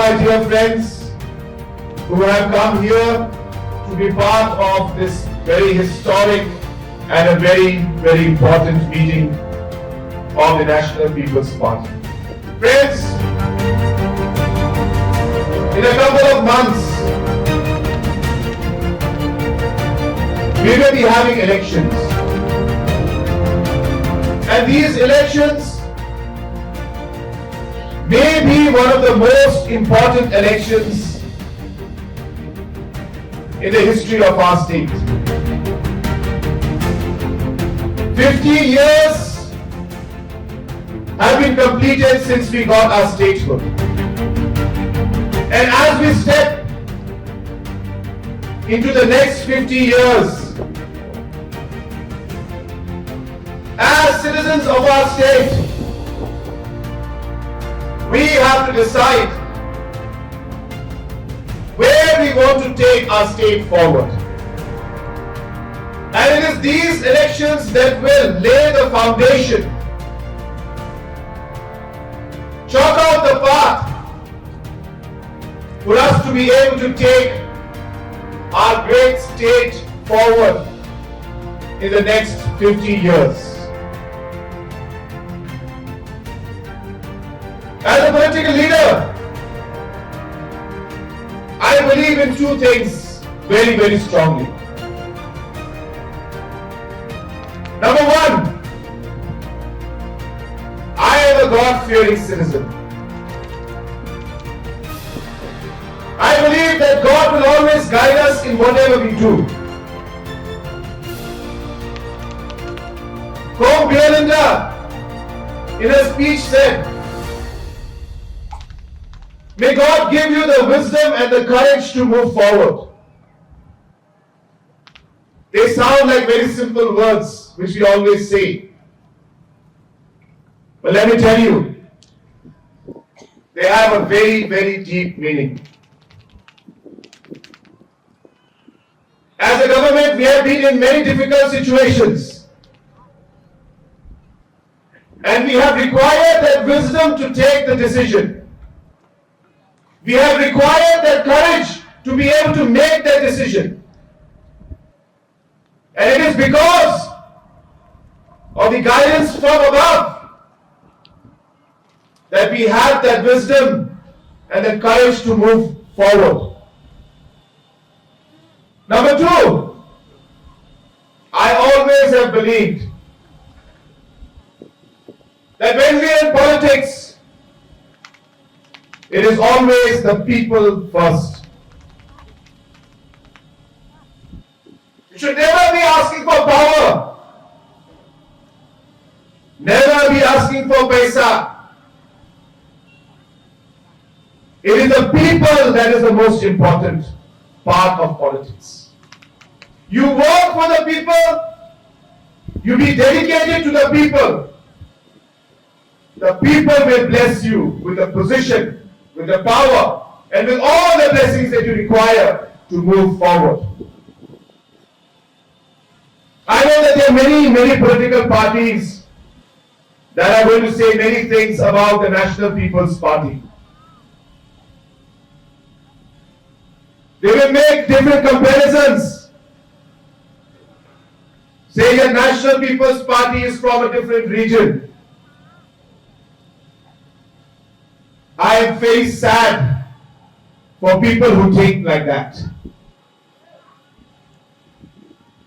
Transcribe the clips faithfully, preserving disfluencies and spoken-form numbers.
My dear friends who have come here to be part of this very historic and a very, very important meeting of the National People's Party. Friends, in a couple of months, we will be having elections. And these elections may be one of the most important elections in the history of our state. Fifty years have been completed since we got our statehood. And as we step into the next fifty years, as citizens of our state, we have to decide where we want to take our state forward. And it is these elections that will lay the foundation, chalk out the path for us to be able to take our great state forward in the next fifty years. As a political leader, I believe in two things very, very strongly. Number one, I am a God-fearing citizen. I believe that God will always guide us in whatever we do. Kong Bialinda, in her speech, said, "May God give you the wisdom and the courage to move forward." They sound like very simple words, which we always say. But let me tell you, they have a very, very deep meaning. As a government, we have been in many difficult situations. And we have required that wisdom to take the decision. We have required that courage to be able to make that decision. And it is because of the guidance from above that we have that wisdom and the courage to move forward. Number two, I always have believed that when we are in politics, it is always the people first. You should never be asking for power. Never be asking for paisa. It is the people that is the most important part of politics. You work for the people, you be dedicated to the people. The people will bless you with the position, with the power, and with all the blessings that you require to move forward. I know that there are many, many political parties that are going to say many things about the National People's Party. They will make different comparisons, say that National People's Party is from a different region. I am very sad for people who think like that.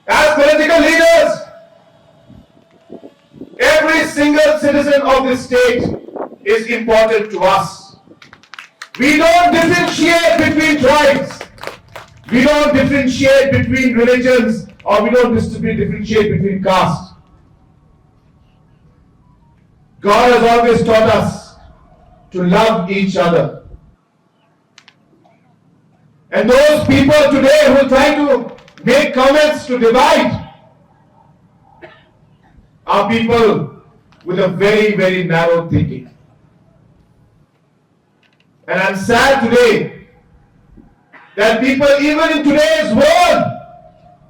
As political leaders, every single citizen of this state is important to us. We don't differentiate between tribes. We don't differentiate between religions, or we don't dis-, differentiate between caste. God has always taught us to love each other. And those people today who try to make comments to divide are people with a very, very narrow thinking. And I'm sad today that people, even in today's world,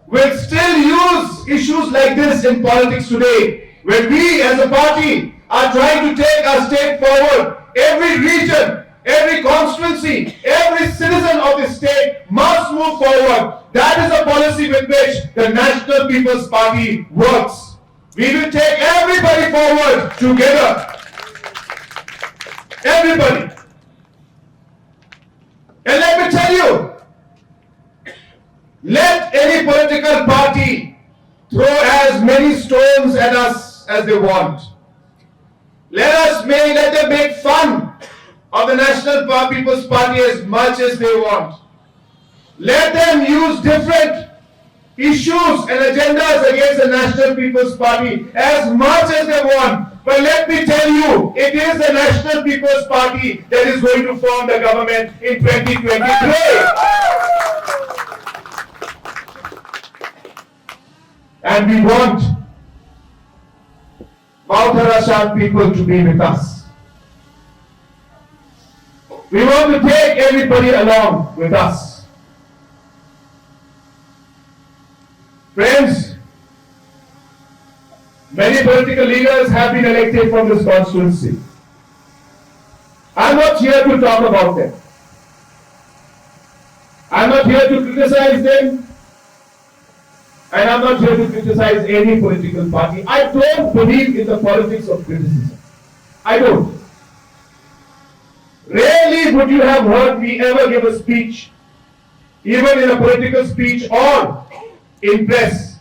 will still use issues like this in politics today, when we as a party are trying to take our state forward. Every region Every constituency, every citizen of the state must move forward. That is a policy with which the National People's Party works. We will take everybody forward together. Everybody. And let me tell you, let any political party throw as many stones at us as they want. Let us make, let them make fun of the National Pa-, People's Party as much as they want. Let them use different issues and agendas against the National People's Party as much as they want. But let me tell you, it is the National People's Party that is going to form the government in twenty twenty-three. And we want Mawthadraishan people to be with us. We want to take everybody along with us. Friends, many political leaders have been elected from this constituency. I'm not here to talk about them. I'm not here to criticize them. And I'm not here to criticize any political party. I don't believe in the politics of criticism. I don't. Rarely would you have heard me ever give a speech, even in a political speech or in press,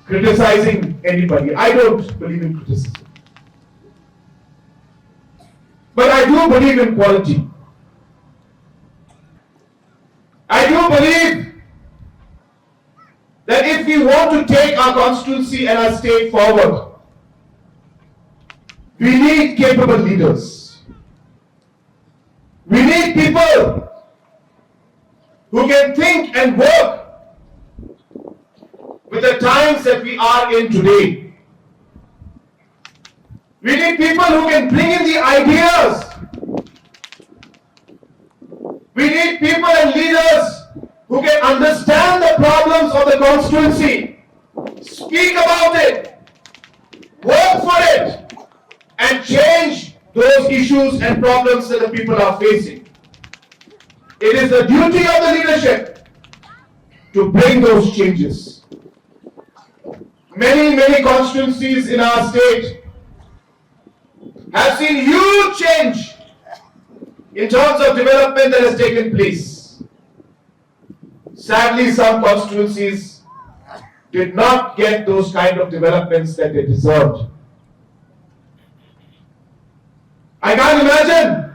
criticizing anybody. I don't believe in criticism. But I do believe in quality. I do believe that if we want to take our constituency and our state forward, we need capable leaders. We need people who can think and work with the times that we are in today. We need people who can bring in the ideas. We need people and leaders who can understand the problems of the constituency, speak about it, work for it, and change those issues and problems that the people are facing. It is the duty of the leadership to bring those changes. Many, many constituencies in our state have seen huge change in terms of development that has taken place. Sadly, some constituencies did not get those kind of developments that they deserved. I can't imagine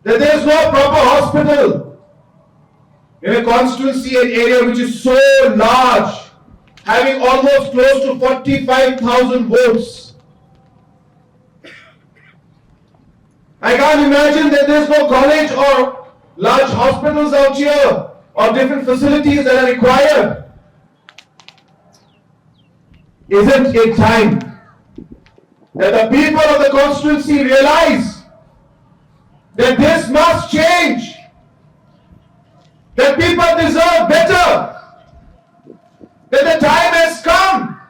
that there is no proper hospital in a constituency, an area which is so large, having almost close to forty-five thousand votes. I can't imagine that there's no college or large hospitals out here or different facilities that are required. Isn't it time that the people of the constituency realize that this must change? That people deserve better. That the time has come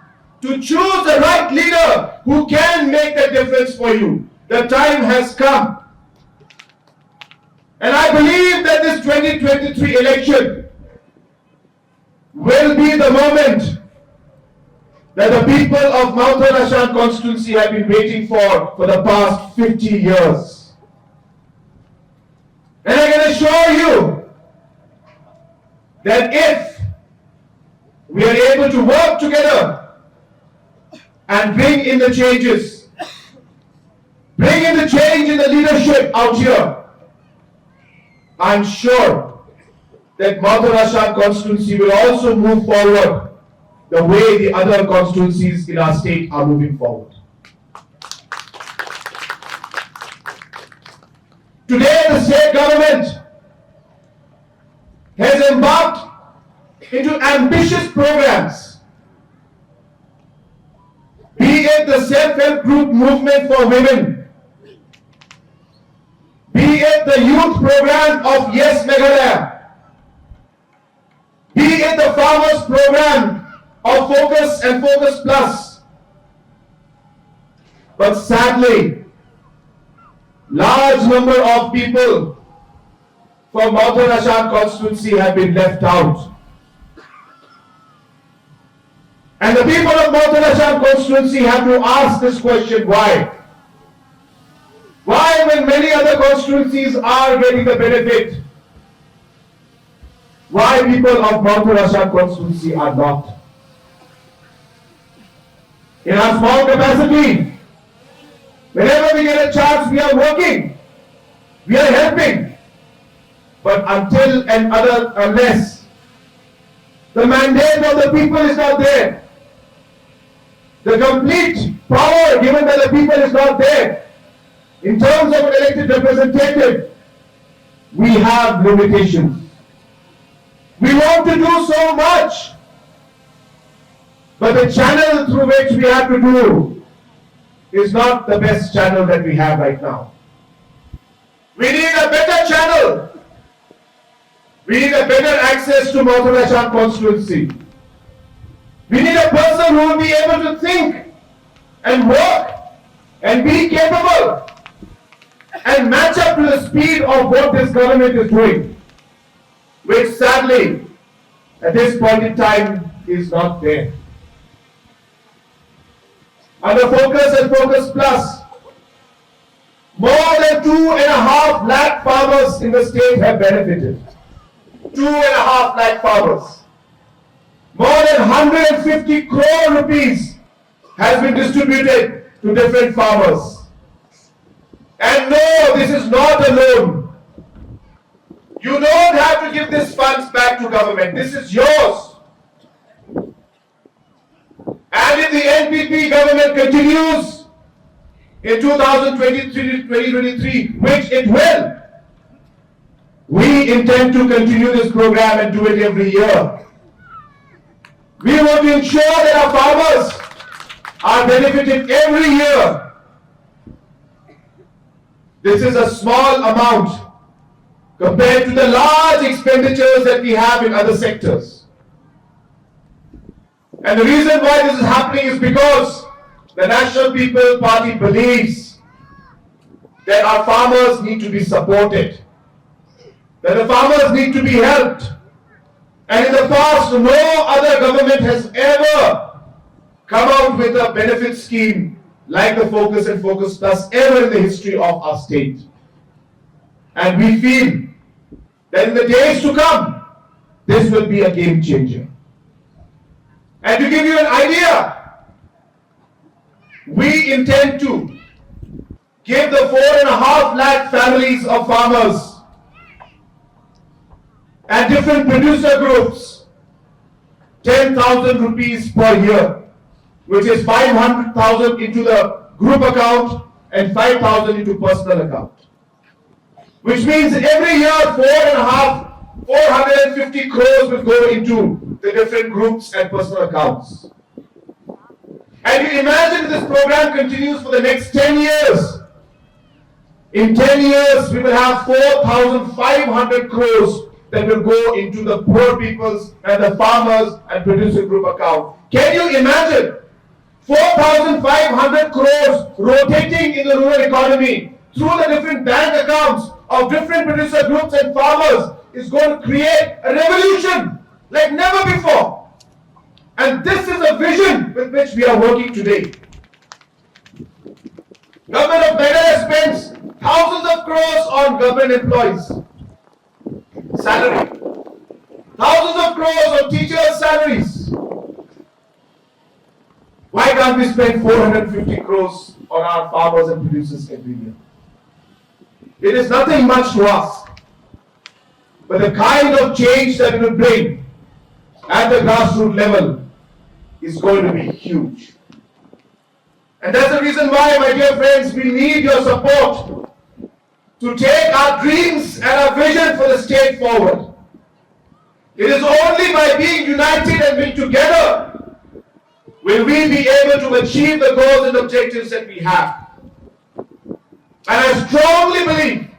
to choose the right leader who can make the difference for you. The time has come. And I believe that this twenty twenty-three election will be the moment that the people of Mawthadraishan constituency have been waiting for, for the past fifty years. And I can assure you that if we are able to work together and bring in the changes, bring in the change in the leadership out here, I'm sure that Mawthadraishan constituency will also move forward the way the other constituencies in our state are moving forward. Today, the state government has embarked into ambitious programs, be it the self-help group movement for women, be it the youth program of Yes Meghalaya, be it the farmers program of Focus and Focus Plus. But sadly, Large number of people from Mawthadraishan constituency have been left out. And the people of Mawthadraishan constituency have to ask this question, why? Why, when many other constituencies are getting the benefit, why people of Mawthadraishan constituency are not? In our small capacity, whenever we get a chance, we are working, we are helping. But until and other, unless the mandate of the people is not there, the complete power given by the people is not there, in terms of an elected representative, we have limitations. We want to do so much, but the channel through which we have to do is not the best channel that we have right now. We need a better channel. We need a better access to Mawthadraishan constituency. We need a person who will be able to think and work and be capable and match up to the speed of what this government is doing, which sadly, at this point in time, is not there. Under Focus and Focus Plus, more than two and a half lakh farmers in the state have benefited. Two and a half lakh farmers. More than one hundred fifty crore rupees has been distributed to different farmers. And no, this is not a loan. You don't have to give these funds back to government. This is yours. And if the N P P government continues in two thousand twenty-three, twenty twenty-three, which it will, we intend to continue this program and do it every year. We want to ensure that our farmers are benefited every year. This is a small amount compared to the large expenditures that we have in other sectors. And the reason why this is happening is because the National People Party believes that our farmers need to be supported, that the farmers need to be helped. And in the past, no other government has ever come out with a benefit scheme like the Focus and Focus Plus ever in the history of our state. And we feel that in the days to come, this will be a game changer. And to give you an idea, we intend to give the four and a half lakh families of farmers and different producer groups ten thousand rupees per year, which is five hundred thousand into the group account and five thousand into personal account. Which means every year, four and a half, four hundred and fifty crores will go into the different groups and personal accounts. And you imagine this program continues for the next ten years. In ten years, we will have four thousand five hundred crores that will go into the poor people's and the farmers and producer group account. Can you imagine four thousand five hundred crores rotating in the rural economy through the different bank accounts of different producer groups and farmers is going to create a revolution like never before. And this is a vision with which we are working today. Government of Meghalaya spends thousands of crores on government employees' salary, thousands of crores on teachers' salaries. Why can't we spend four hundred fifty crores on our farmers and producers every year? It is nothing much to ask. But the kind of change that it will bring at the grassroots level is going to be huge. And that's the reason why, my dear friends, we need your support to take our dreams and our vision for the state forward. It is only by being united and being together will we be able to achieve the goals and objectives that we have. And I strongly believe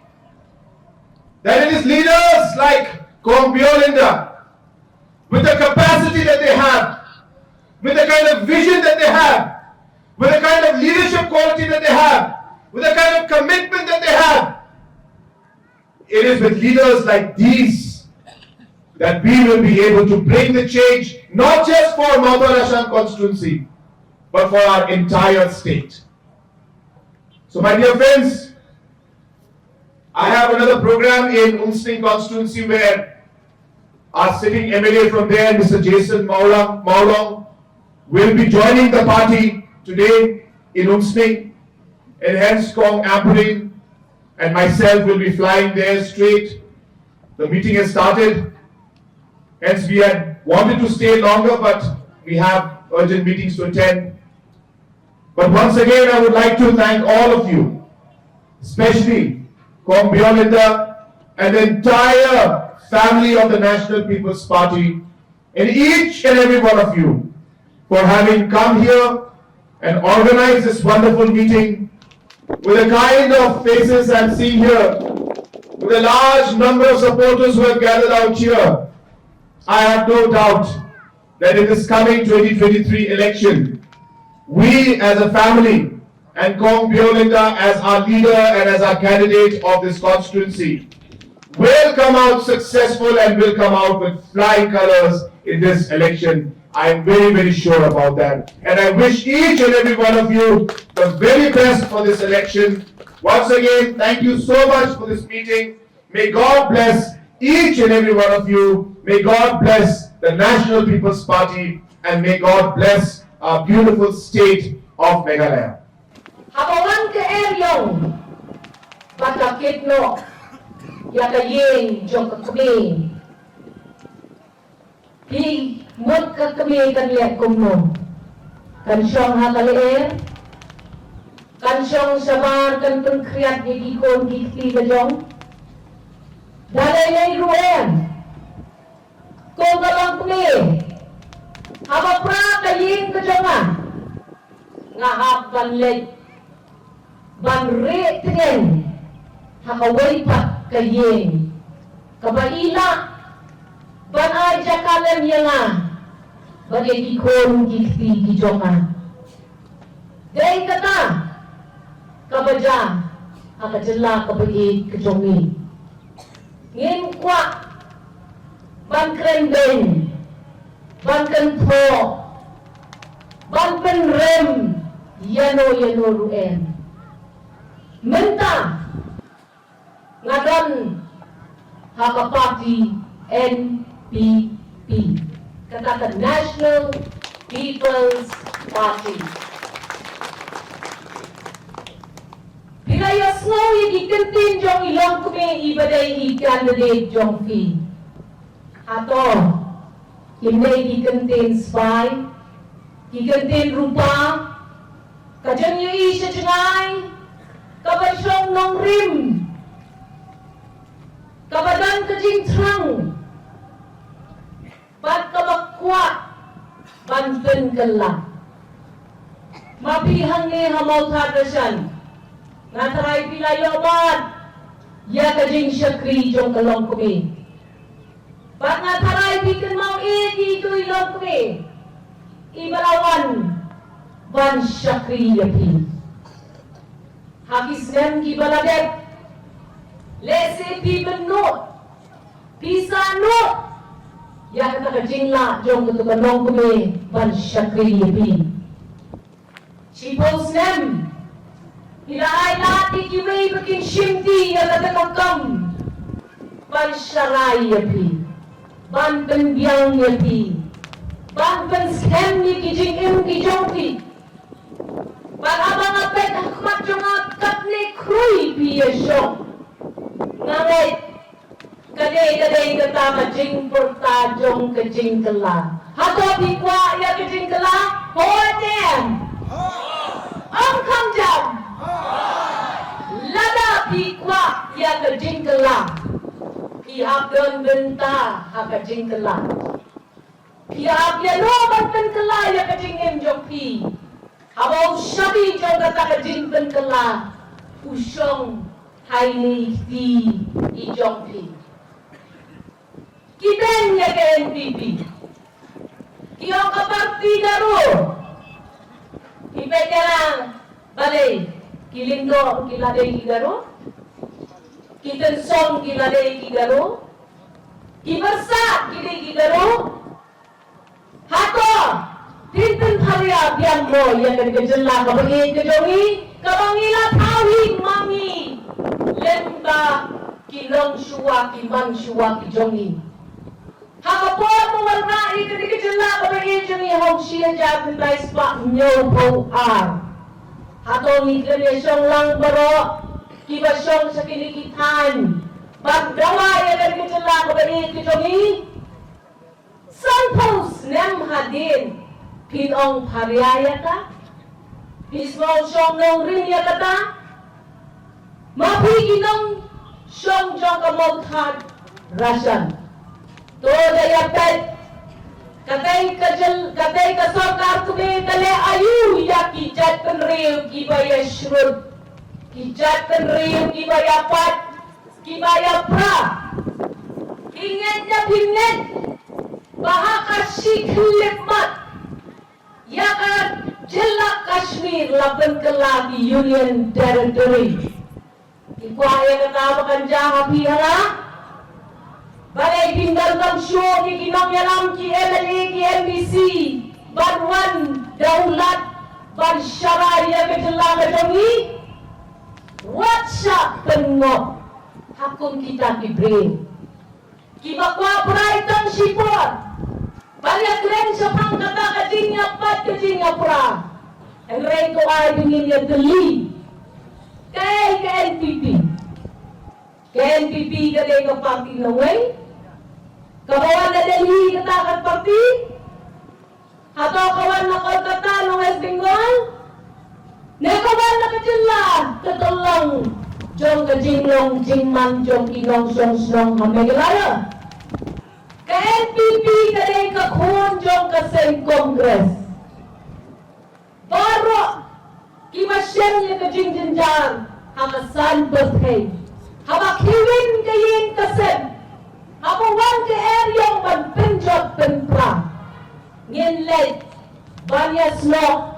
that it is leaders like Kong Byo Lynda, with the capacity that they have, with the kind of vision that they have, with the kind of leadership quality that they have, with the kind of commitment that they have. It is with leaders like these that we will be able to bring the change, not just for Mawthawashiang constituency, but for our entire state. So, my dear friends, I have another program in Umsning constituency where our sitting M L A from there, Mister Jason Mawlong, Mawlong, will be joining the party today in Umsning, and hence Kong Ampareen and myself will be flying there straight. The meeting has started. Hence, we had wanted to stay longer, but we have urgent meetings to attend. But once again, I would like to thank all of you, especially Kong Beolinda and the entire family of the National People's Party, and each and every one of you for having come here and organized this wonderful meeting with the kind of faces I'm seeing here, with a large number of supporters who have gathered out here. I have no doubt that in this coming twenty twenty-three election, we as a family and Kong Beolinda as our leader and as our candidate of this constituency will come out successful and will come out with flying colors in this election. I am very, very sure about that. And I wish each and every one of you the very best for this election. Once again, thank you so much for this meeting. May God bless each and every one of you. May God bless the National People's Party, and may God bless our beautiful state of Meghalaya. Haba wan ka Eriong, ba ka kit noh ïa ka ïing jong ka kmie. Phi mut ka kmie kan leh kumno? Kan shong ha ka lyer, kan shong shabar, kan pynkhriat ïa ki khun ki kti ka jong. Da lei lei ruh em. Ko ka longkmie, haba pra ka ïing ka jong nga, nga hap ban leit ban rieh tngen ha kawei pat ka ïing kaba i lah ban ai jaka lem ïa nga bad ïa ki khun ki kti ki jong nga. Dei kata kaba jia ha ka jylla kaba ïeit ka jong ngi. Ngim kwah ban kren beiñ, ban kynthoh, ban pynrem ïano ïano ruh em. Mynta nga don ha ka party N P P, kata ka National People's Party. Phi la ïohsngew ïa ki kyntien jong i longkmie i ba dei i candidate jong phi. Hato kim dei ki kyntien spy, ki kyntien rupa, ka jingïohi sha jngai, kaba shong nongrim, kaba don ka jingthrang bad kaba kwah ban pynkylla? Ma phi hangne ha Mawthadraishan, nga tharai phi la ïoh bad ïa ka jingshakri jong ka longkmie. Bad nga tharai phi kynmaw ïa kito i longkmie i ba la wan ban shakri ïa phi. Ha ki snem ki ba la dep, lehse phi pynnoh, phi sah noh ïa kata ka jinglah jong kato ka longkmie ban shakri ïa phi. Shiphew snem phi la ai lad ïa kiwei ba kin shimti ïa kata ka kam ban sharai ïa phi, ban pynbiang ïa phi, ban pynskhem ïa ki jingim ki jong phi. Bad haba nga peit ha khmat jong nga katne khrui phi ïa shong, nga ngeit ka dei, ka dei kata ka jingpyrta jong ka jingkylla. Hato phi kwah ïa ka jingkylla? Hooid em? Ong kham jam. Lada phi kwah ïa ka jingkylla, phi hap don bynta ha ka jingkylla. Phi hap ïa no ban pynkylla ïa ka jingim jong phi? Haba u shabi jong kata ka jingpynkylla u shong ha ine i kti i jong phi. Ki beiñ ïa ka N P P, ki ong ka party Garo. Ki beiñ ïa la balei? Ki Ki lyngdoh ki la dei ki Garo. Ki tynsong ki la dei ki Garo. Ki bharsat ki dei ki Garo. Hato phin pynpharia biang mo ïa kane ka jylla kaba ïeit ka jong ngi, kaba ngi la thaw hi ma ngi lyngba ki longshuwa ki manshuwa ki jong ngi. Ha ka por ba wanrah ïa kane ka jylla kaba ïeit jong ngi ha u shi hajar khyndai spah hynñiewphew ar, hato ngi kren ïa shong lang baroh kiba shong sha kine ki thaiñ ban dawa ïa kane ka jylla kaba ïeit ka jong ngi? Sanphew snem hadien phin ong pharia ïa ka? Phi sngew shong nongrim ïa kata? Ma phi ki nongshong jong ka Mawthadraishan, to da ïa peit. Katei ka jyl, katei ka sorkar kmie ka leh aïu ïa ki jaitbynriew kiba ïa shrut, ki jaitbynriew kiba ïa pait, kiba ïa pra? Phi ngeit ne phi ngeit ba ha ka shi khyllipmat ïa ka jylla Kashmir la pynkylla ki Union Territory? Phi kwah ïa kata ba kan jia ha phi ha la? Balei phin donkam shuh ïa ki nongïalam, ki M L A, ki M D C ban wan da u lad ban sharai ïa ka jylla ka jong ngi? Wat shah pynngop ha kum kita ki briew kiba kwah prai tang shipor ban ïa kren shaphang kata ka jingïapait ka jingïapra. Hynrei to ai ba ngin ïa tylli, kaei ka N P P? Ka N P P ka dei ka party nongwei? Kaba wan na Delhi kata ka party? Hato ka wan na Kolkata na West Bengal? Ne ka wan na ka jylla ka tyllong jong ka jinglong jingman jong ki nongshong shnong ha Meghalaya? Ka N P P ka dei ka khun jong ka seng Congress. Baroh kiba shem ïa ka jingjynjar ha ka saiñ pyrthei, haba khiwin ka ïing ka sem, haba wan ka eriong ban pynjot pynpra, ngin leit ban ïasnoh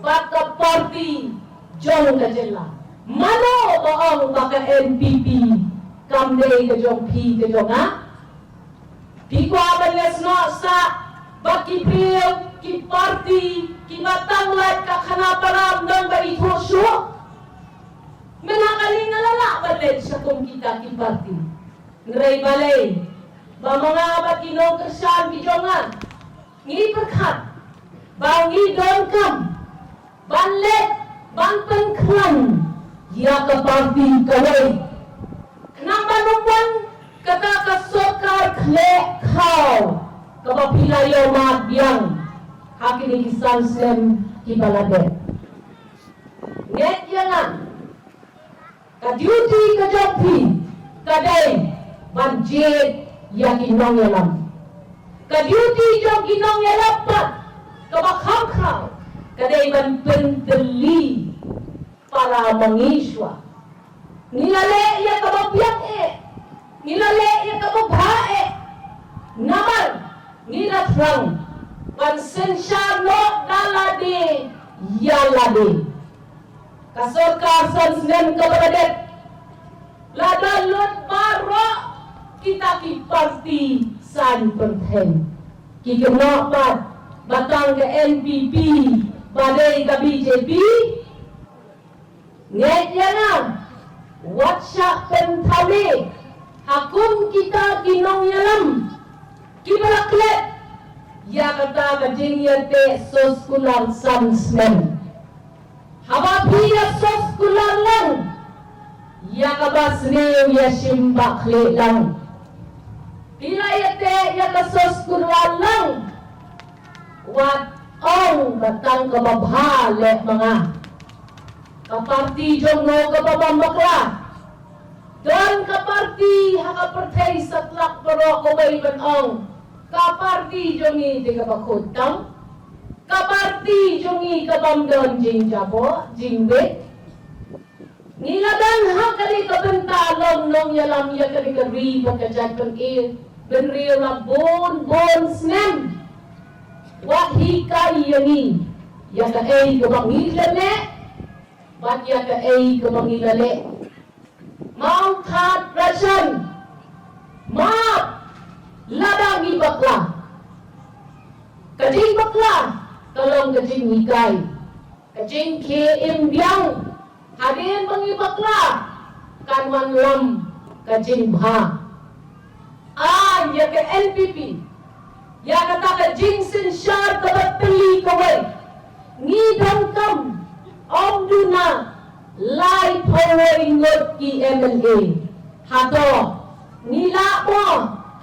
bad ka party jong ka jylla. Mano ba ong ba ka N P P kam dei ka jong phi ka jong nga? Phi kwah ban ïasnoh sah bad ki briew, ki party kiba tang lait ka khana param nang ba ithuh shuh? Mynta kane nga la lah ban leit sha kum kita ki party. Hynrei balei ba ma nga bad ki nongkyrshan ki jong nga ngi pyrkhat ba ngi donkam ban leit ban pynkhlaiñ ïa ka party kawei, khnang ban ym wan kata ka sorkar khleh khaw kaba phi la ïoh mad biang ha kine ki san snem kiba la dep? Ngeit ïa nga, ka duty ka jong phi ka dei ban jied ïa ki nongïalam. Ka duty jong ki nongïalam pat kaba kham khraw ka dei ban pyntylli para ma ngi shuwa. Ngi la leh ïa kaba biang eh, ngi la leh ïa kaba bha eh, namar ngi la thrang ban synshar noh da lade ïa lade. Ka sorkar san snem kaba la dep la da lut baroh kita ki party saiñ pyrthei. Ki kynnoh pat ba tang ka N P P ba dei ka B J P. Ngeit ïa nga, wat shah pynthame ha kum kita ki nongïalam kiba la klet ïa kata ka jingïateh soskular san snem. Haba phi ïa soskular lang, ïa kaba sniew ïa shim ba khlieh lang. Phi la ïateh ïa ka soskular lang, wat ong ba tang kaba bha leh ma nga. Ka party jong ngo kaba bym bakla. Don ka party ha ka pyrthei satlak baroh kawei ban ong ka party jong ngi dei kaba khuid tam, ka party jong ngi ka bym don jingjaboh jingwit. Ngi la don ha kane ka bynta long nongïalam ïa kane ka ri bad ka jaitbynriew la bun bun snem. Wat hikai ïa ngi ïa kaei kaba ngi khlem leh. Bad ïa kaei kaba ngi la leh. Mawthadraishan. Map. Lada ngi bakla. Ka jingbakla ka long ka jinghikai. Ka jingkhie im biang. Hadien ba ngi bakla kan wanlam ka jingbha. Ai ïa ka N P P, ïa kata ka jingsynshar kaba teli kawei. Ngi donkam ym duna laiphew wei ngut ki M L A. Hato ngi lah mo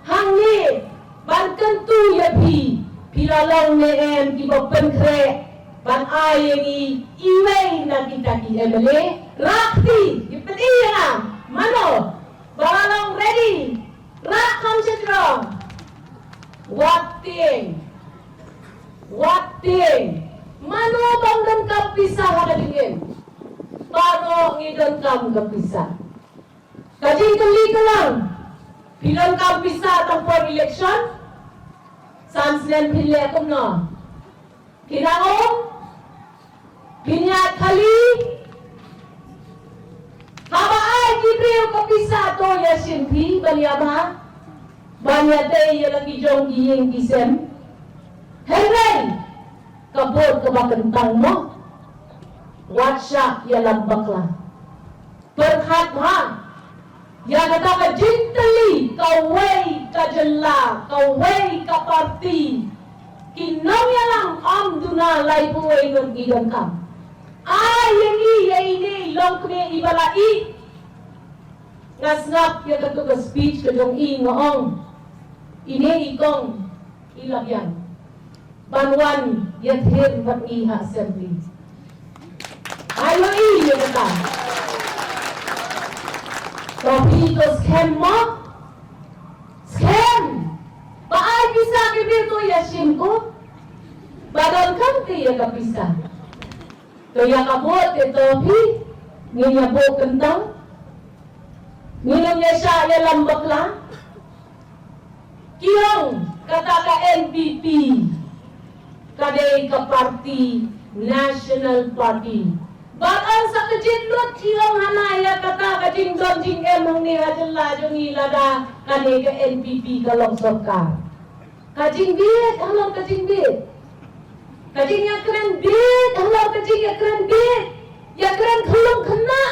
hangne ban kyntu ïa phi, phi la long ne em kiba pynkhreh ban ai ïa ngi iwei na kita ki M L A? Rakti, ngi pyni ïa nga mano ba la long ready. Rak kham sha jrong. Wat tieng. Wat tieng. Mano bym donkam pisa ha ka jingim? Baroh ngi donkam ka pisa. Ka jingkylli ka long, phi donkam pisa tang por election? San snem phin leh kumno? Phin ong, phin ïaid khali? Haba ai ki briew ka pisa to ïa shim phi ban ïa bha, ban ïa tei ïa la ki jong ki ïing ki sem. Hynrei ka bor kaba kyntang mo. Wat shah ïalam bakla. Pyrkhat bha ïa kata ka jingteli kawei ka jylla, kawei ka parti. Ki nongïalam ym duna laiphew wei ngut ngi donkam. Ai ïa ngi ïa ine i longkmie iba la ïeh. Nga sngap ïa kato ka speech ka jong i, nga ong, ine i kong i la biang ban wan ïathir bad ngi ha assembly. Ai ïa i ïa kata. To phi to skhem mo? Skhem. Ba ai pisa ki briew to ïa shim ko. Ba donkam te ïa ka pisa. To ïa ka vote te to phi, ngin ïa vote kyntang. Ngin ym ïa shah ïalam bakla. Ki ong kata ka N P P ka dei ka party, National Party. Bad ong sa ka jinglut ki ong hana ïa kata ka jingdon jingem hangne ha jylla jong ngi lada kane ka N P P ka long sorkar. Ka jingbit halor ka jingbit. Ka jingïakren bit halor ka jingïakren bit. Ïakren khyllung khynnah.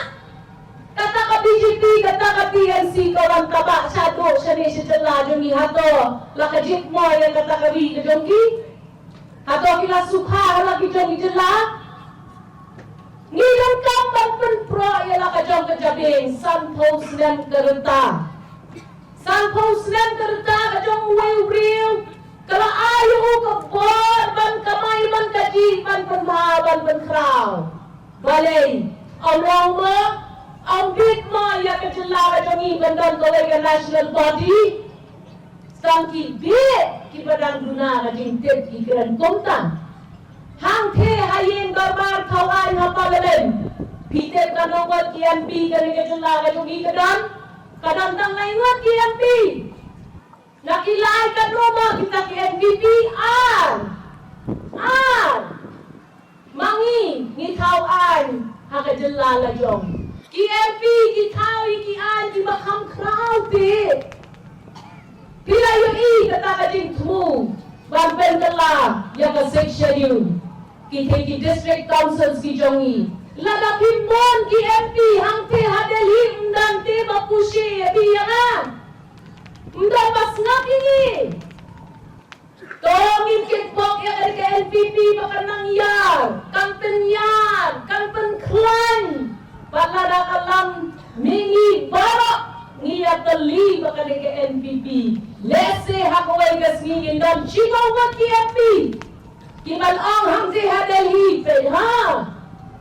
Kata ka B J P, kata ka T M C ka wan tabah shaduh shane sha jylla jong ngi, hato la ka jingmoi ïa kata ka ri ka jong ngi? Hato ki la sukha ha la ki jong ki jylla? Ngi donkam ban pynproh ïa la ka jong ka jabieng, sanphew snem ka rta. Sanphew snem ka rta ka jong uwei u briew ka la ai ïa u ka bor ban kamai ban kajih, ban pynbha ban pynkhraw. Balei? Ym long mo, ym bit mo ïa ka jylla ka jong ngi ban don kawei ka National Party? Tang ki bit kiba dang duna ka jingtip ki kren kumta. Hangtei ha ïing dorbar thaw aiñ ha Parliament phi tip katno ngut ki M P kane ka jylla ka jong ngi ka don? Ka don tang lai ngut ki M P. Na ki lai katno mo kita ki N P P? Ar. Ar. Ma ngi ngi thaw aiñ ha ka jylla la jong. Ki M P ki thaw ïa ki aiñ kiba kham khraw te. Phi la ïohi kata ka jingthmu ban pynkylla ïa ka Sixth Schedule. Ki thei ki District Councils ki jong ngi. Lada phi mon ki M P hangtei ha Delhi, ym don te ba pushe ïa phi ïa nga. Ym don ba sngap ïa ngi. To ngin kitbok ïa ka N P P ba kan nang ïar, kan pynïar, kan pynkhlaiñ. Bad lada ka lam, ngi baroh ngi ïatylli ba ka dei ka N P P. Lehse ha kawei ka sngi ngin don shibun ngut ki M P kiban ong hangtei ha Delhi, peit ha,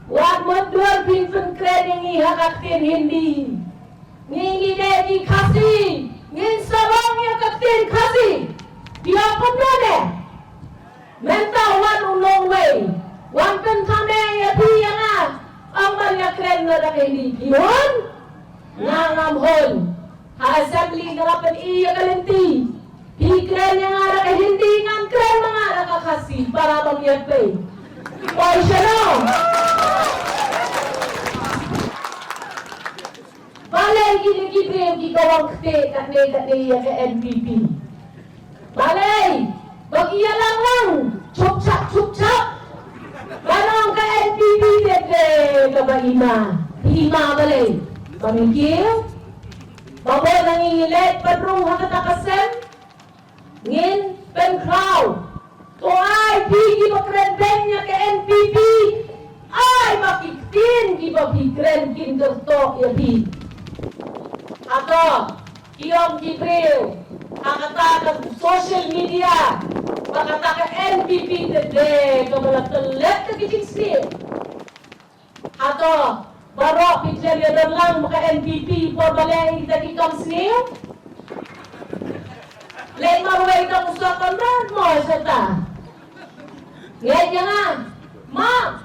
wat mut dur phin pynkren ïa ngi ha ka ktien Hindi. Ngi ngi dei ki Khasi, ngin sarong ïa ka ktien Khasi. Phi ong kumno ne? Mynta wan u nongwei, wan pynthame ïa phi ïa nga, ong ban ïakren noh da ka Hindi. Phi hun? Nga ngam hun. Ha assembly nga la pyni ïa ka lynti. Phi kren ïa nga da ka Hindi, ngan kren ma nga da ka Khasi, para bym ïa pei. Poi shano? Ki briew ki kawang ktieh katne katne ïa ka N P P. Balei ba ki ïalang lang chupchap chupchap? Ba nang ka N P P te te kaba ima. Ima balei? Ba ngi kiew. Ba bun na ngi ngi leit pynrung ha kata ka sem. Ngin pynkhraw. To ai phi kiba kren beiñ ïa ka N P P. Ai ba ki ktien kiba phi kren kin kyrtoh ïa phi. Hato ki ong ki briew ha kata ka social media ba kata ka N P P te te kaba la tyrlep ka ki jingsniew. Hato baroh phi khlem ïa don lang ba ka N P P por ba leh ïa kita ki kam sniew? Leh marwei ka musa konrad mo sata. Ngeit ïa nga. Map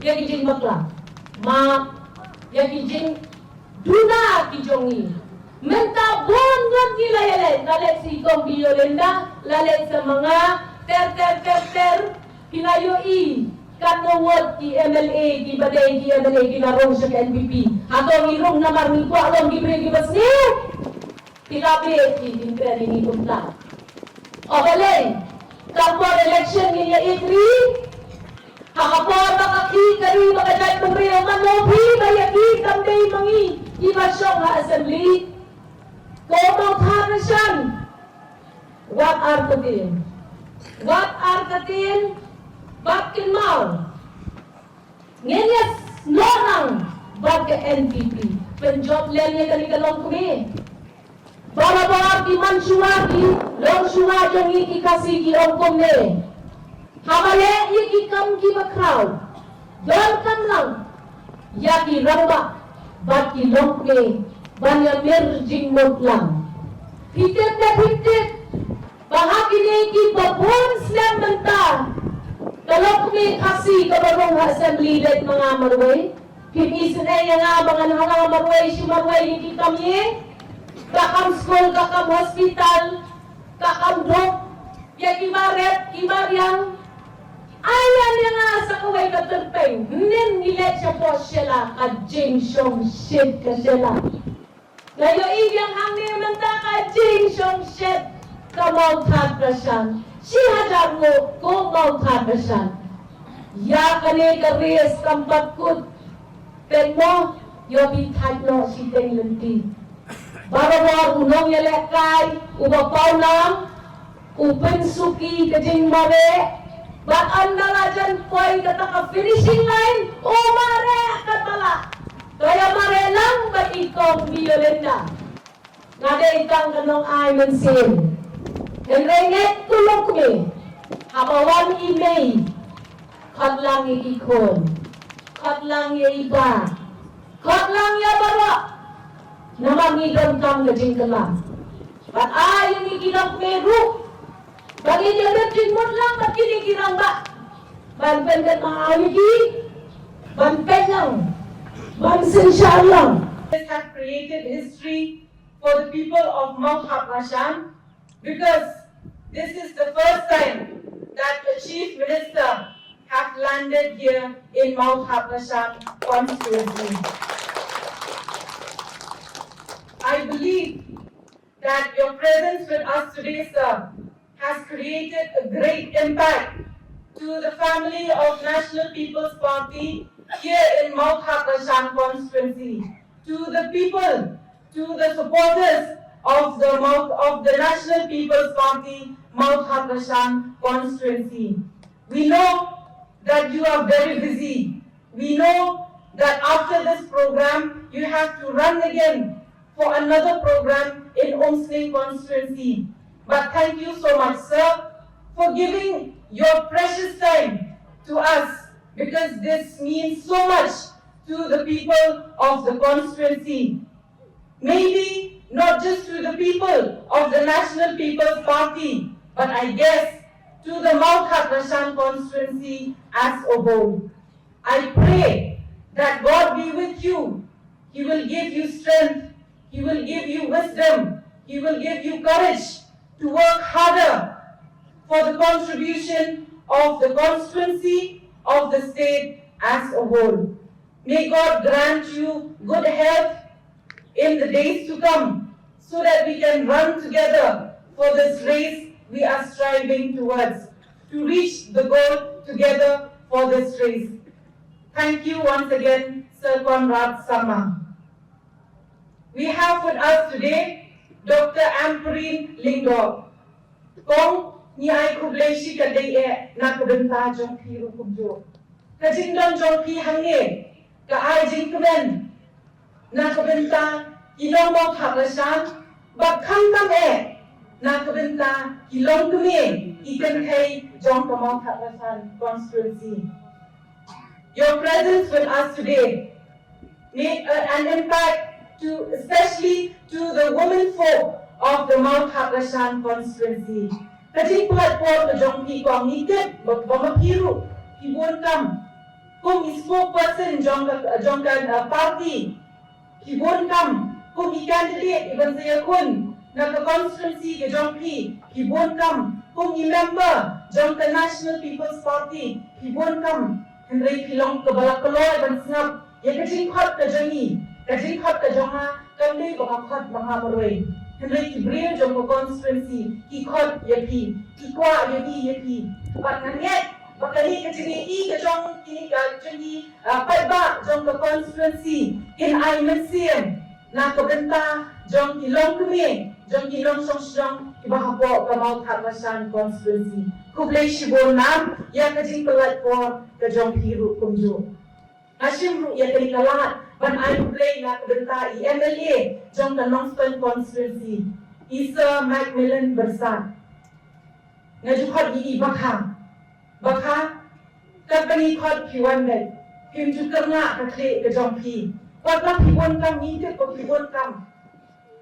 ïa ki jingbakla. Map ïa ki jingduna ki jong ngi. Mynta bun ngut ngi la ïaleh, la leh si kong ki Yolinda, la leh sa ma nga, ter ter ter ter. Ki la ïohi katno ngut ki M L A kiba dei ki M L A ki la rung sha ka N P P. Hato ngi rung namar ngi kwah long ki briew kiba sniew? Ki la bit ki, ki kren ïa ngi kumta. O balei ka por election ngin ïa ïeit ri? Ha ka por ba ka khih ka ri ba ka jaitbynriew, mano phi ba ïa khih? Kam dei ma ngi kiba shong ha assembly. Ko Mawthadraishan, wat ar ktien, wat ar ktien, bad kynmaw. Ngin ïa snoh lang bad ka N P P. Pynjop lem ïa kane ka longkmie. Barabor ki man shuwa ki longshuwa jong ngi ki Khasi ki ong kumne. Haba leh ïa ki kam kiba khraw, donkam lang ïa ki rangbah bad ki longkmie ban ïa mir jingmut lang. Phi tip ne phim tip ba ha kine kiba bun snem mynta ka longkmie Khasi kaba rung ha assembly leit ma nga marwei? Phim isynei ïa nga ba ngan hala marwei shi marwei ïa ki kam ïing, ka kam skul, ka kam hospital, ka kam duk, ïa ki barit ki bariang. Ai ïa nga sa kawei ka tyrpeng, hynnin ngi leit shapoh Shella, ka jingshongshit ka Shella. Nga ïohi biang hangne mynta ka jingshongshit ka Mawthadraishan. Shi hajar nguh ko Mawthadraishan. Ïa kane ka race kam pat kut. Peit mo, ïoh phi thait noh shiteng lynti. Barabor u nongïalehkai uba pawnam, u pynsuki ka jingmareh, bad ynda la jan poi kata ka finishing line, u mareh katba lah. To ïa mareh lang bad i kong Violinda. Nga dei tang ka nongai mynsiem. Hynrei ngeit to longkmie, haba wan i Mei, khot lang ïa i khun, khot lang ïa i bah, khot lang ïa baroh. Namar ngi donkam ka jingkylla. Bad ai ïa ngi ki longkmie ruh ba ngin ïa leh jingmut lang bad kine ki rangbah ban pynkynmaw ïa ki, ban peit lang, ban synshar lang. Have created history for the people of Mawthadraishan, because this is the first time that a chief minister have landed here in Mawthadraishan constituency. I believe that your presence with us today, sir, has created a great impact to the family of National People's Party here in Mawthadraishan constituency, to the people, to the supporters of the Mount, of the National People's Party Mawthadraishan constituency. We know that you are very busy. We know that after this program, you have to run again for another program in Umsning constituency. But thank you so much, sir, for giving your precious time to us, because this means so much to the people of the constituency. Maybe not just to the people of the National People's Party, but I guess to the Mawthadraishan constituency as a whole. I pray that God be with you. He will give you strength. He will give you wisdom. He will give you courage to work harder for the contribution of the constituency, of the state as a whole. May God grant you good health, in the days to come, so that we can run together for this race we are striving towards, to reach the goal together for this race. Thank you once again, Sir Conrad Sangma. We have with us today Doctor Ampareen Lyngdoh. Kong, ngi ai khublei shikatdei eh na ka bynta jong phi ruh kumjuh. Ka jingdon jong phi hangne ka ai jingkmen na ka bynta ki nong Mawthadraishan, bad khamtam eh na ka bynta ki longkmie, ki kynthei jong ka Mawthadraishan constituency. Your presence with us today make a, an impact to, especially to the women folk of the Mawthadraishan constituency. Ka jingpynlait por ka jong phi, kong, ngi tip ba, ba ma phi ruh phi bun kam kum i spokesperson jong ka, jong ka, uh, party. Phi bun kam kum i candidate i ban sa ïakhun na ka constituency ka jong phi. Phi bun kam kum i member jong ka National People's Party. Phi bun kam. Hynrei phi long kaba la kloi ban sngap ïa ka jingkhot ka jong ngi, ka jingkhot ka jong nga kam dei ba nga khot ma nga marwei. Hynrei ki briew jong ka constituency ki khot ïa phi, ki kwah ïa phi, ïa phi. Bad nga ngeit ba kane ka jingïohi ka jong kine ka jong ngi, ah, paidbah jong ka constituency kin ai mynsiem na ka bynta jong ki longkmie, jong ki nongshong shnong kiba hapoh ka Mawthadraishan constituency. Khublei shibun nam ïa ka jingpynlait por ka jong phi ruh kumjuh. Nga shim ruh ïa kane ka lad ban ai khublei na ka bynta i M L A jong ka Nongstoiñ constituency, i Sir Macmillan Byrsat. Nga ju khot ïa i bakha, bakha, katba ngi khot phi wan beit, phim ju kyrngah ka khlieh ka jong phi. Wat la phi bun kam, ngi tip ba phi bun kam.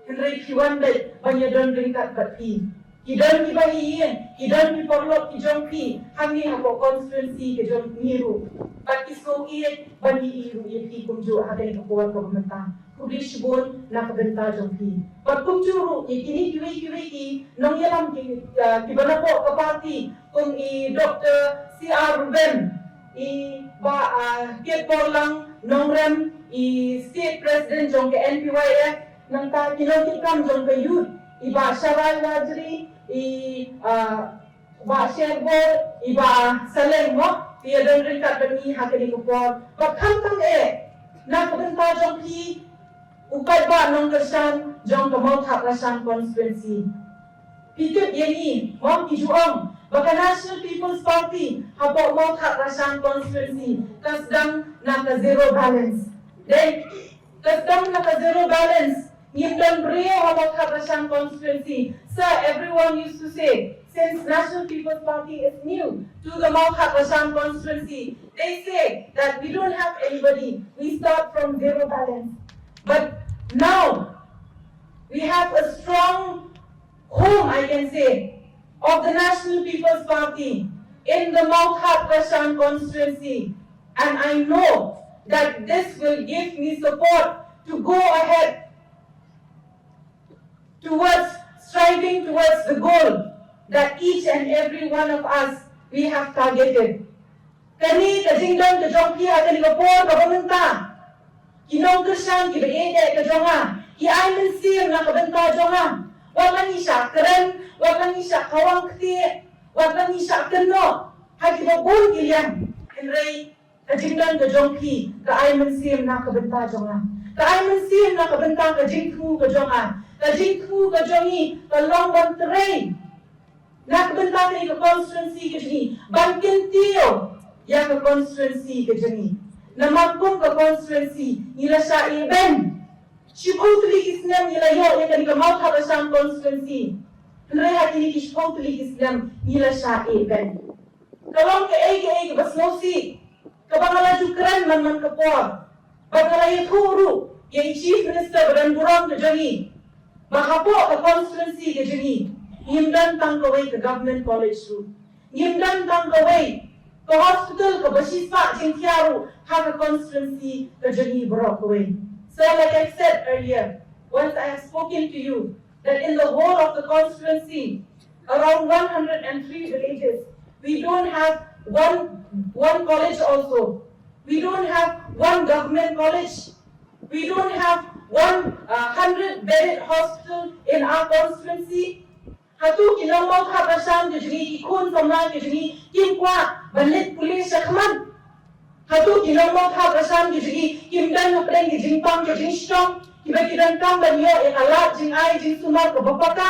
Hynrei phi wan beit ban ïadon ryngkat bad phi. Ki don kiba ïeng, ki don ki paralok ki jong phi hangne hapoh constituency ka jong ngi ruh. Bad ki sngewbha ban ïohi ruh ïa phi kumjuh ha kane ka por kaba mynta. Khublei shibun na ka bynta jong phi. Bad kumjuh ruh ïa kine kiwei kiwei ki nongïalam ki, ah, kiba napoh ka party, kum i Doctor C R Ruben, i Bah, ah, Kitborlang Nongrem, i State President jong ka N P Y F, nangta ki nongkitkam jong ka youth, i Bah Sharai Warjri, i, ah, Bah Sherbor, i Bah Saleng mo, ki ïadon ryngkat bad ngi ha kane ka por. Bad khamtam eh na ka bynta jong phi, u paidbah nongkyrshan jong ka Mawthadraishan constituency. Phi tip ïa ngi, mo, ki ju ong ba ka National People's Party hapoh Mawthadraishan constituency ka sdang na ka zero balance. Dei, ka sdang na ka zero balance. Ngim don briew ha Mawthadraishan constituency. Sir, everyone used to say, since National People's Party is new to the Mawthadraishan constituency, they say that we don't have anybody. We start from zero balance. But now, we have a strong home, I can say, of the National People's Party in the Mawthadraishan constituency. And I know that this will give me support to go ahead towards striving towards the goal that each and every one of us we have targeted. Kane ka jingdon ka jong phi ha kane ka por kaba mynta, ki nongkyrshan kiba ïeit ka jong nga, ki ai mynsiem na ka bynta jong nga. Wat la ngi shah kren, wat la ngi shah khawang ktieh, wat la ngi shah kynnoh ha kiba bun ki liang, hynrei ka jingdon ka jong phi ka ai mynsiem na ka bynta jong nga. Ka ai mynsiem na ka bynta ka jingthmu ka jong nga. Ka jingthmu ka jong ngi ka long ban trei na ka bynta kane ka constituency ka jong ngi, ban kyntiew ïa ka constituency ka jong ngi. Namar kum ka constituency ngi la shah ïeh beiñ. Shiphew tylli ki snem ngi la ïoh ïa kane ka Mawthadraishan constituency. Hynrei ha kine ki shiphew tylli ki snem ngi la shah ïeh beiñ. Ka long kaei kaei kaba sngewsih kaba nga la ju kren man man ka por. Bad nga la ïathuh ruh ïa i Chief Minister ba donburom ka jong ngi ba hapoh ka constituency ka jong ngi ngim don tang kawei ka government college ruh. Ngim don tang kawei ka hospital kaba shispah jingthiah ruh ha ka constituency ka jong ngi baroh kawei. So, like I said earlier, once I have spoken to you, that in the whole of the constituency, around one hundred and three villages, we don't have one, one college also. We don't have one government college. We don't have One uh, hundred bedded hospital in our constituency. Hato ki nongmawthap rasam ki jong ngi, ki khun samla ki jong ngi, kim kwah ban leit pule shakhmat? Hato ki nongmawthap rasam ki jong ngi kim don hapdeng ki jingpang ki jingshitom kiba ki donkam ban ïoh ïa ka lad jingai jingsumar kaba paka?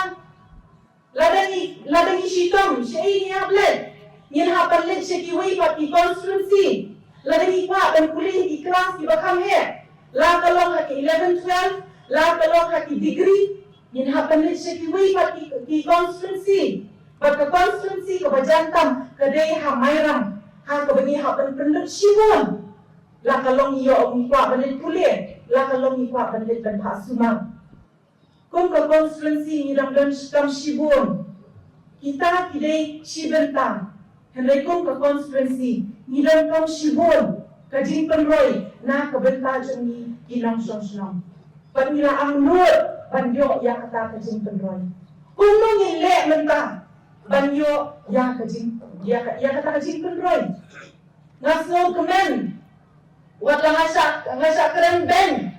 Lada ngi, lada ngi shitom, shaei ngi hap leit? Ngin hap ban leit sha kiwei pat ki constituency. Lada ngi kwah ban pule ki klas kiba kham heh, la ka long ha ki eleven twelve, la ka long ha ki degree, ngin hap ban leit sha kiwei pat ki, ki constituency. Bad ka constituency kaba jan tam ka dei ha Mairang, ha kaba ngi hap ban pynlut shibun. La ka long ngi ïoh, ngi kwah ban leit pule, la ka long ngi kwah ban leit ban phah sumar. Kum ka constituency ngi dang don kam shibun. Kita ki dei shi bynta. Hynrei kum ka constituency ngi don kam shibun ka jingpynroi na ka bynta jong ngi ki nongshong shnong. Bad ngi la angnud ban ïoh ïa kata ka jingpynroi. Kumno ngin leh mynta ban ïoh ïa ka jing, ïa ka, ïa kata ka jingpynroi? Nga sngewkmen, wat la nga shah, nga shah kren beiñ,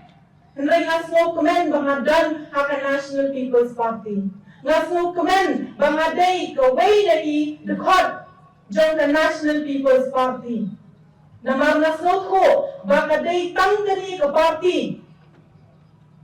hynrei nga sngewkmen ba nga don ha ka National People's Party. Nga sngewkmen ba nga dei kawei na ki dkhot jong ka National People's Party. Namar nga sngewthuh ba ka dei tang kane ka party,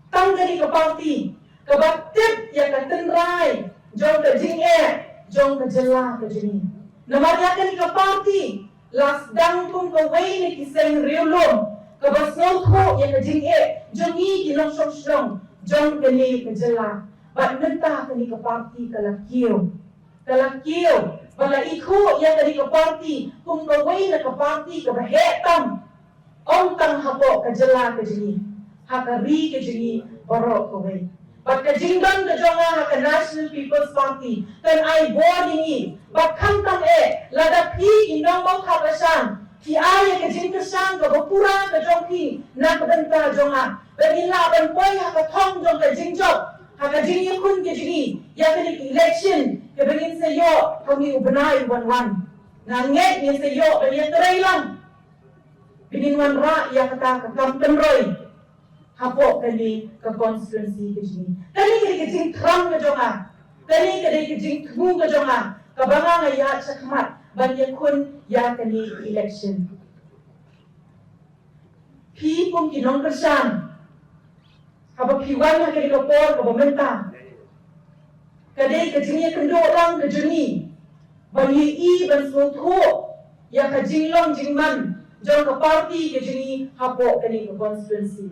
tang kane ka party kaba tip ïa ka tynrai jong ka jingeh jong ka jylla ka jong ngi. Namar ïa kane ka party la sdang kum kawei na ki seng riewlum kaba sngewthuh ïa ka jingeh jong ngi ki nongshong shnong jong kane ka jylla. Bad mynta kane ka party ka la kiew, ka la kiew, ba la ithuh ïa kane ka party kum kawei na ka party kaba heh tam. Ym tang hapoh ka jylla ka jong ngi, ha ka ri ka jong ngi baroh kawei. Bad ka jingdon ka jong nga ha ka National People's Party kan ai bor ïa ngi. Bad khamtam eh lada phi ki nongmawthap rasam phi ai ïa ka jingkyrshan kaba pura ka jong phi na ka bynta jong nga, ba ngin lah ban poi ha ka thong jong ka jingjop ha ka jingïakhun ka jong ngi ïa kane ka election kaba ngin sa ïoh ha une u bnai uban wan. Nga ngeit ngin sa ïoh ban ïatrei lang. Ba ngin wanrah ïa kata ka kam pynroi hapoh kane ka constituency ka jong ngi. Kane ka dei ka jingthrang ka jong nga, kane ka dei ka jingthmu ka jong nga, kaba nga nga ïaid shakhmat ban ïakhun ïa kane ka election. Phi kum ki nongkyrshan, haba phi wan ha kane ka por kaba mynta, ka dei ka jingïakynduh lang ka jong ngi ban ïohi, ban sngewthuh ïa ka jinglong jingman jong ka party ka jong ngi hapoh kane ka constituency.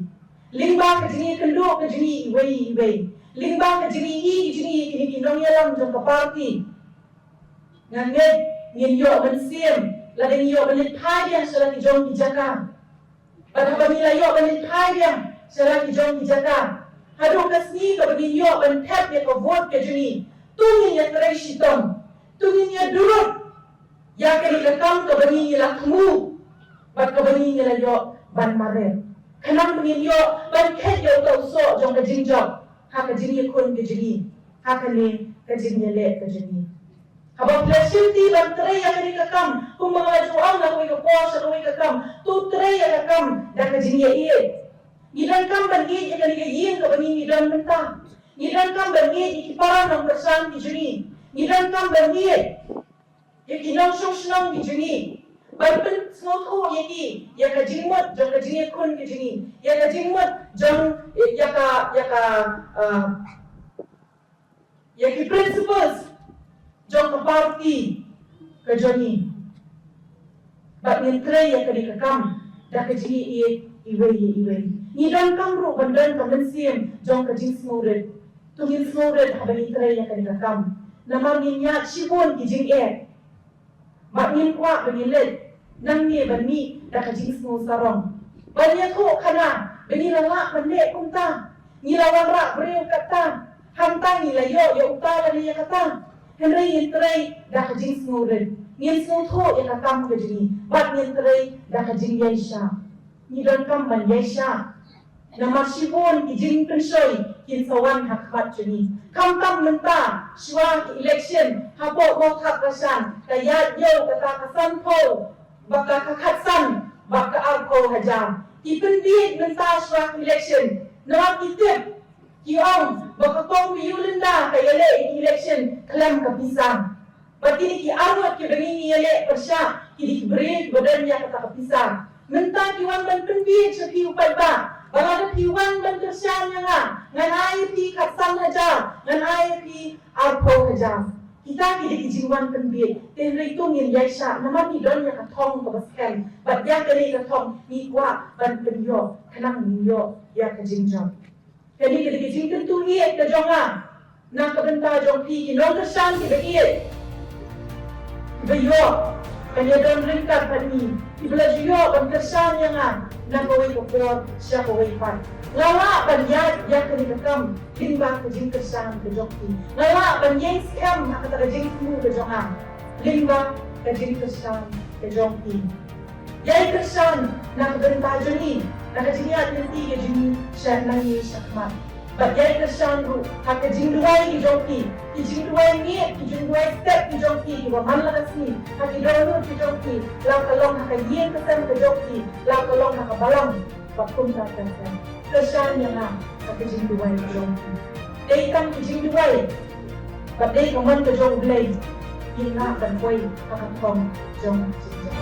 Lyngba ka jingïakynduh ka jong ngi iwei iwei, lyngba ka jingïohi ka jong ngi ïa kine ki nongïalam jong ka party, nga ngeit ngin ïoh mynsiem lada ngi ïoh ban leit phai biang sha la ki jong ki jaka. Bad haba ngi la ïoh ban leit phai biang sha la ki jong ki jaka, haduh ka sngi kaba ngin ïoh ban thep ïa ka vote ka jong ngi, to ngin ïatrei shitom, to ngin ïadurut ïa kane ka kam kaba ngi ngi la thmu bad kaba ngi ngi la ïoh ban mareh, khnang ba ngin ïoh ban kheit ïa uta u soh jong ka jingjop ha ka jingïakhun ka jong ngi, ha kane ka jingïaleh ka jong ngi. Haba phi la shim ti ban trei ïa kane ka kam, kumba nga la ju ong na kawei ka por sha kawei ka kam, to trei ïa ka kam da ka jingïaieit. Ngi donkam ban ïeit ïa kane ka ïing kaba ngi ngi don mynta. Ngi donkam ban ïeit ïa ki para nongkyrshan ki jong ngi. Ngi donkam ban ïeit ïa ki nongshong shnong ki jong ngi, ban pynsngewthuh ïa ki ïa ka jingmut jong ka jingïakhun ka jong ngi, ïa ka jingmut jong, ïa ka, ïa ka, ah, ïa ki principles jong ka party ka jong ngi. Bad ngin trei ïa kane ka kam da ka jingïeit iwei ïa iwei. Ngi donkam ruh ban don ka mynsiem jong ka jingsngewrit. To ngin sngewrit haba ngi trei ïa kane ka kam, namar ngin ïaid shibun ki jingeh. Bad ngin kwah ba ngin leit nangne ban mih da ka jingsngewsarong, ban ïathuh khana ba ngi la lah ban leh kumta, ngi la wanrah briew katta, hangta ngi la ïoh ïa uta lane ïa kata. Hynrei ngin trei da ka jingsngewrit, ngin sngewthuh ïa ka kam ka jong ngi bad ngin trei da ka jingïaishah. Ngi donkam ban ïaishah. Namar shibun ki jingpynshoi kin sa wan ha khmat jong ngi. Khamtam mynta shuwa ki election hapoh Mawthadraishan, ka ïaid ïew kata ka sanphew bad ka khatsan bad ka arphew hajar. Ki pynbieit mynta shuwa ki election. Namar ki tip, ki ong ba ka kong Pi Ïoh Lynda ka ïaleh ïa ki election khlem ka pisa. Bad kine ki arngut kiba ngi ïaleh pyrshah, ki dei ki briew kiba don ïa kata ka pisa. Mynta ki wan ban pynbieit sha phi u paidbah ba lada phi wan ban kyrshan ïa nga, ngan ai ïa phi khatsan hajar, ngan ai ïa phi arphew hajar. Kita ki dei ki jingwan pynbieit. Te hynrei to ngin ïaishah namar ngi don ïa ka thong kaba skhem. Bad ïa kane ka thong ngi kwah ban pynïoh khnang ngin ïoh ïa ka jingjop. Kane ka dei ka jingkyntu ïeit ka jong nga na ka bynta jong phi ki nongkyrshan kiba ïeit, kiba ïoh ban ïadon ryngkat bad ngi, kiba la ju ïoh ban kyrshan ïa nga na kawei ka por sha kawei pat. Nga lah ban ïaid ïa kane ka kam lyngba ka jingkyrshan ka jong phi. Nga lah ban ïeng skhem ha kata ka jingthmu ka jong nga lyngba ka jingkyrshan ka jong phi. Ïai kyrshan na ka bynta jong ngi, na ka jingïaid lynti ka jong ngi sha nangïalam sha khmat. Bad ïai kyrshan ruh ha ka jingduwai ka jong phi, ki jingduwai miet, ki jingduwai step ka jong phi kiba man la ka sngi ha ki dohnud ka jong phi, la ka long ha ka ïing ka sem ka jong phi, la ka long ha ka balang. Bad kumta kan kan kyrshan ïa nga ha ka jingduwai ka jong phi. Dei tang ka jingduwai bad dei ka mon ka jong U Blei, ngin lah ban poi ha ka thong jong ka jingjop.